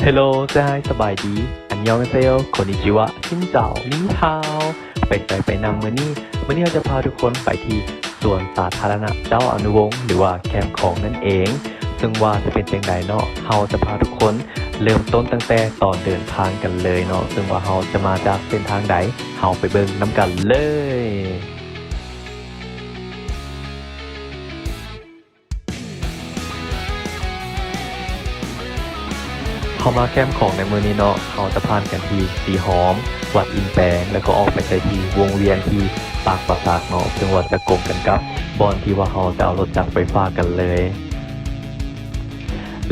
ເຮລໂລ ເຊຮາຍ ສະບາຍດີ ອັນຍອງເຊໂຍ ໂຄນິຈິວະ ຊິນເຈົ້າ ນີຮາວ ໄປໃສໄປນຳມື້ນີ້? ມື້ນີ້ເຮົາຈະພາທຸກຄົນໄປທີ່ສວນສາທາລະນະເຈົ້າອະນຸວົງ ຫຼືວ່າແຄມຂອງນັ້ນເອງ. ເຊິ່ງວ່າຈະເປັນຈັ່ງໃດເນາະ, ເຮົາຈະພາທຸກຄົນເລີ່ມຕົ້ນຕັ້ງແຕ່ຕອນເດີນທາງກັນເລີຍເນາະ, ເຊິ່ງວ່າເຮົາຈະມາຈາກເສັ້ນທາງໃດ, ເຮົາໄປເບິ່ງນຳກັນເລີຍ. ເຮົາມາແຄມຂອງໃນມື້ນີ້ເນາະ, ເຮົາຈະຜ່ານກັນທີ່ສີຫອມ, ວັດອິນແປງ ແລ້ວກໍອອກໄປໃສ່ທີ່ວົງວຽນທີ່ປາກປາສັກເນາະ, ເຊິ່ງວ່າຈະກົງກັນກັບບ່ອນທີ່ວ່າເຮົາຈະເອົາລົດຈັກໄຟຟ້າກັນເລີຍ.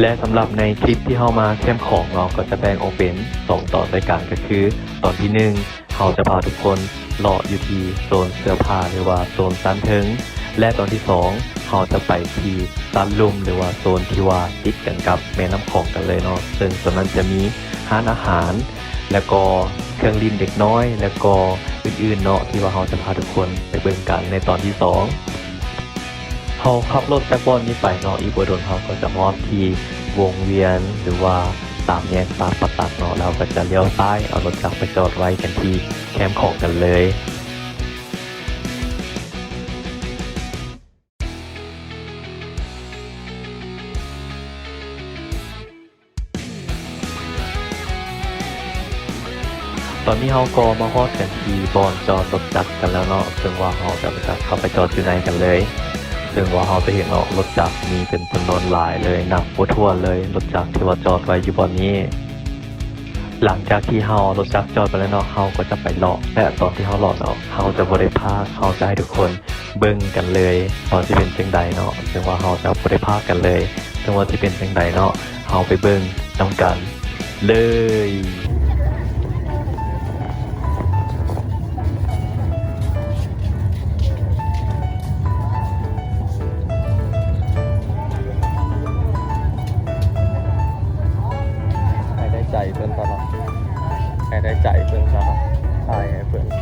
ແລະ ສຳລັບໃນຄລິບທີ່ເຮົາມາແຄມຂອງເນາະ, ກໍຈະແບ່ງອອກເປັນສອງຕອນດ້ວຍກັນ, ກໍຄືຕອນທີໜຶ່ງ ເຮົາຈະພາທຸກຄົນເລາະຢູ່ທີ່ໂຊນເສື້ອຜ້າ ຫຼືວ່າໂຊນຊັ້ນເທິງ ແລະ ຕອນທີສອງ ເຮົາຈະໄປທີ່ຊັ້ນລຸ່ມ ຫຼືວ່າໂຊນທີ່ວ່າຕິດກັນກັບແມ່ນ້ຳຂອງກັນເລີຍເນາະ, ເຊິ່ງໂຊນນັ້ນຈະມີຮ້ານອາຫານ ແລ້ວກໍເຄື່ອງຫຼິ້ນເດັກນ້ອຍ ແລ້ວກໍອື່ນໆເນາະ ທີ່ວ່າເຮົາຈະພາທຸກຄົນໄປເບິ່ງກັນໃນຕອນທີສອງ. ເຮົາຂັບລົດຈາກບ່ອນນີ້ໄປເນາະ, ອີກບໍ່ດົນເຮົາກໍຈະຮອດທີ່ວົງວຽນ ຫຼືວ່າສາມແຍກປາກປາສັກເນາະ, ແລ້ວເຮົາກໍຈະລ້ຽວຊ້າຍ ເອົາລົດຈັກໄປຈອດໄວ້ກັນທີ່ແຄມຂອງກັນເລີຍ. ຕອນນີ້ເຮົາກໍມາຮອດກັນທີ່ບ່ອນຈອດລົດຈັກກັນແລ້ວເນາະ, ເຊິ່ງວ່າເຮົາຈະໄປ ເຂົ້າໄປຈອດຢູ່ໃນກັນເລີຍ. ເຊິ່ງວ່າເຮົາຈະເຫັນເນາະ, ລົດຈັກມີເປັນຈຳນວນຫຼາຍເລີຍ, ນັບບໍ່ຖ້ວນເລີຍ, ລົດຈັກທີ່ວ່າຈອດໄວ້ຢູ່ບ່ອນນີ້. ຫຼັງຈາກທີ່ເຮົາເອົາລົດຈັກຈອດໄປແລ້ວເນາະ, ເຮົາກໍຈະໄປເລາະ ແລະ ຕອນທີ່ເຮົາເລາະເນາະ, ເຮົາຈະບໍ່ໄດ້ພາກ, ເຮົາຈະໃຫ້ທຸກຄົນເບິ່ງກັນເລີຍວ່າຊິເປັນຈັ່ງໃດເນາະ, ເຊິ່ງວ່າເຮົາຈະບໍ່ໄດ້ພາກກັນເລີຍ. ເຊິ່ງວ່າຊິເປັນຈັ່ງໃດເນາະ, ເຮົາໄປເບິ່ງນຳກັນເລີຍ. ໃຫ້ໄດ້ໃຈເພິ່ນຕະຫຼອດ, ໃຫ້ໄດ້ໃຈເພິ່ນຕະຫຼອດ, ຖ່າຍໃຫ້ເພິ່ນ. ເ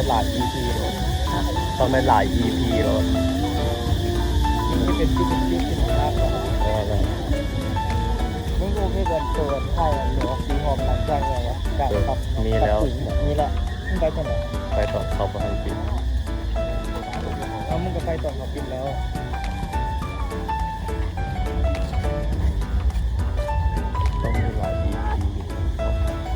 ຫຼາຍອີພີໂລດ ຕ້ອງໄດ້ຫຼາຍອີພີໂລດ. ນີ້ເປັນຈຸດເປັນຈຸດເປັນທາງ ເອີ ແມ່ນ. ມຶງໂອເຄກັນໂຕໄທອັນດອກທີ່ຮອບຫຼັງຈາກແລ້ວ ການປັບ ເອີ ມີແລ້ວ ປັບປຸງ ມີແລ້ວ. ມຶງໄປທາງໃດ? ໄປຕອນເຂົາບໍ່ທັນປິດ. ເອົາ ມຶງກໍໄປຕອນເຂົາປິດແລ້ວ. ຕ້ອງມີຫຼາຍອີພີ.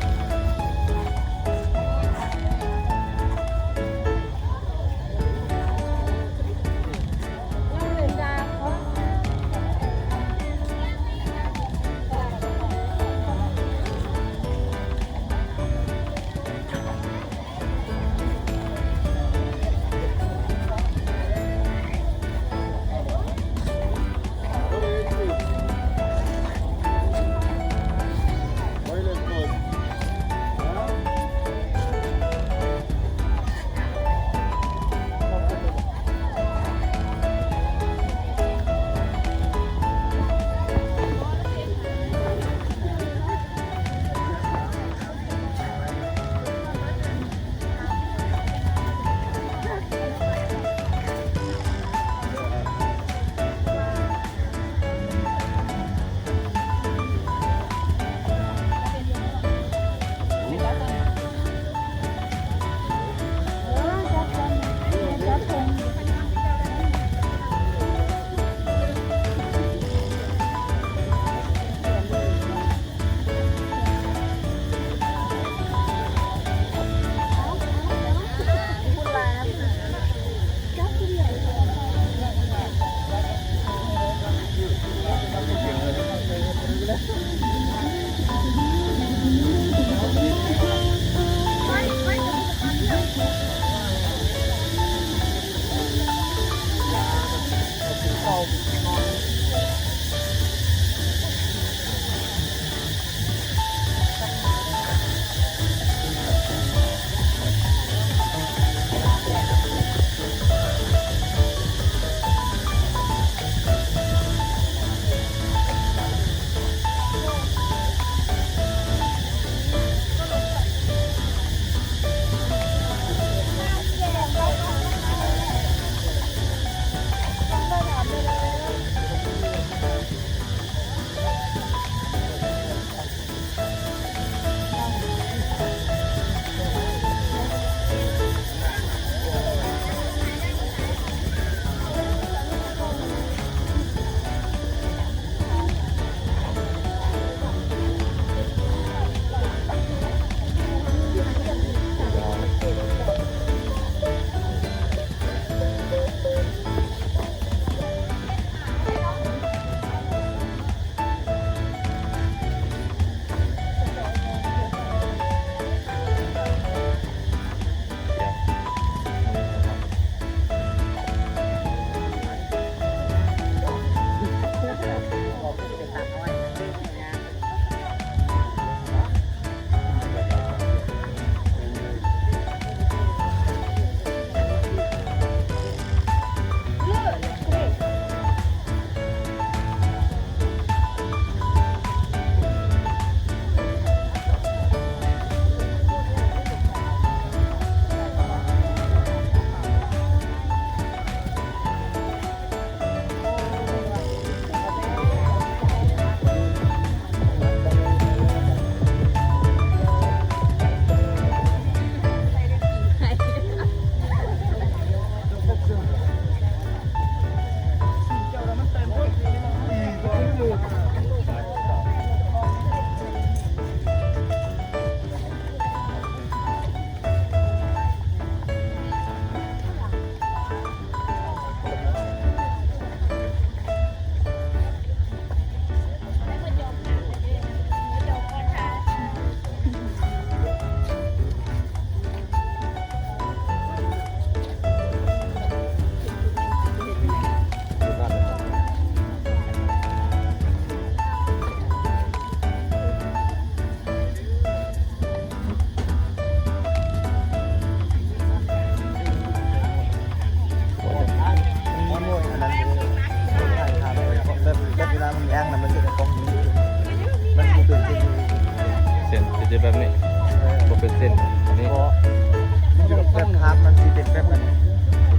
ເສັ້ນຊິເປັນແບບນີ້ ບໍ່ເປັນເສັ້ນ ອັນນີ້ ມັນຢູ່ກັບ ແບບພາບມັນຊິເປັນແບບນັ້ນ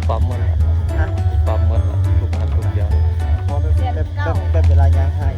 ປັບໝົດລະ ຮະ ປັບໝົດລະ ທຸກອັນທຸກຢ່າງ ເປັນແບບ ແບບ ແບບເວລາຍ່າງຖ່າຍ.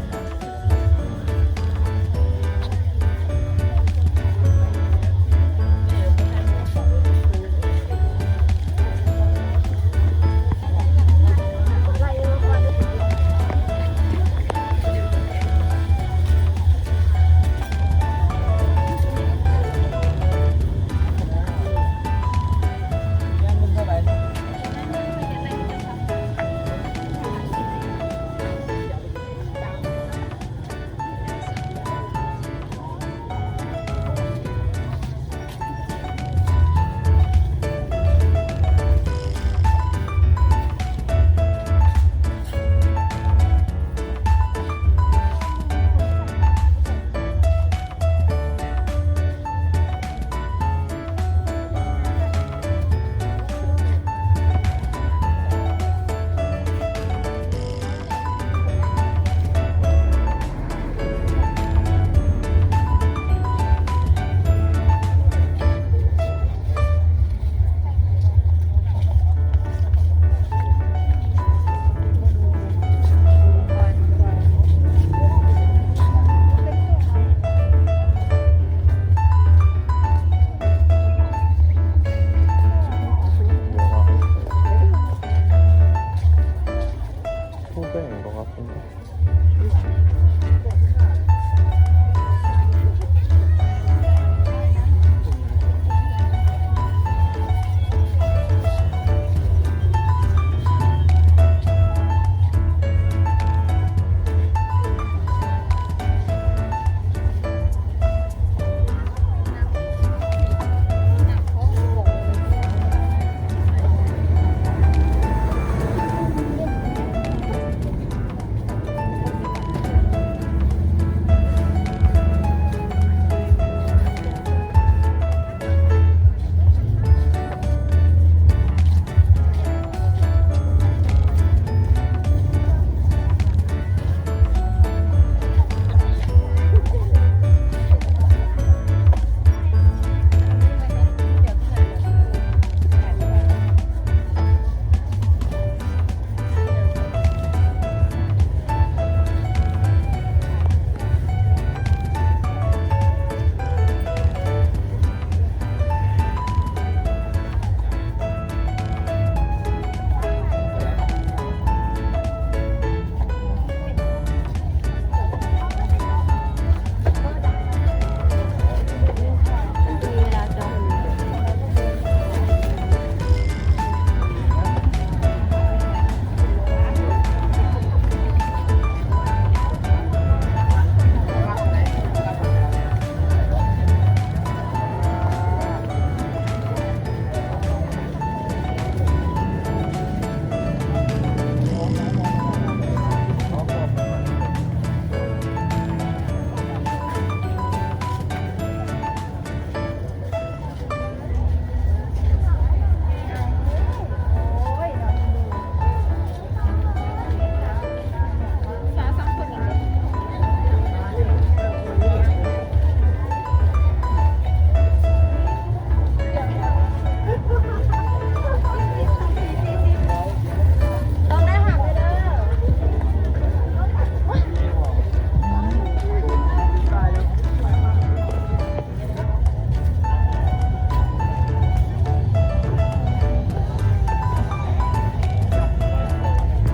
ຜູ້ແບ່ງບໍ່ວ່າເປັນ